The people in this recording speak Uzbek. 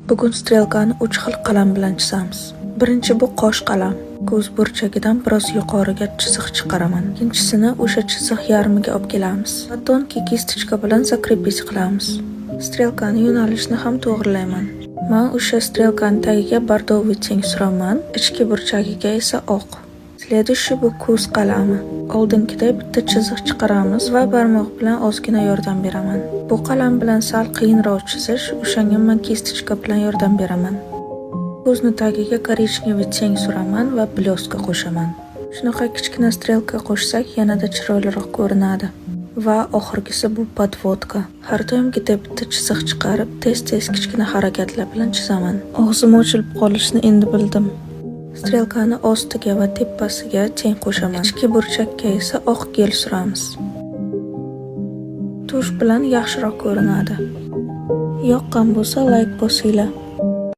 Bugun strelkani uch xil qalam bilan chizamiz. Birinchi bu qosh qalam. Ko'z burchagidan biroz yuqoriga chiziq chiqaraman. Ikkinchisini o'sha chiziq yarmiga olib kelamiz va тонкий кисточка bilan закрепить qilamiz. Strelkani yo'nalishini ham to'g'rilayman. Man o'sha strelkani tagiga бордовый тень suraman, ichki burchagiga esa oq. Следующий bu ko'z qalami. Oldingiday bitta chiziq chiqaramiz va barmoq bilan ozgina yordam beraman. Bu qalam bilan sal qiyinroq chizish, o'shanga man кисточка bilan yordam beraman. Ko'zni tagiga коричневый тень suraman va блестка qo'shaman. Shunaqa kichkina strelka qo'shsak, yanada chiroyliroq ko'rinadi. Va oxirgisi bu подводка. Har doimgidek bitta chiziq chiqarib, tez-tez kichkina harakatlar bilan chizaman. Og'zim ochilib qolishini endi bildim. Strelkani ostiga va tepasiga тень qo'shaman. Ichki burchakka esa oq гель suramiz. Тушь bilan yaxshiroq ko'rinadi. Yoqqan bo'lsa, layk bosinglar.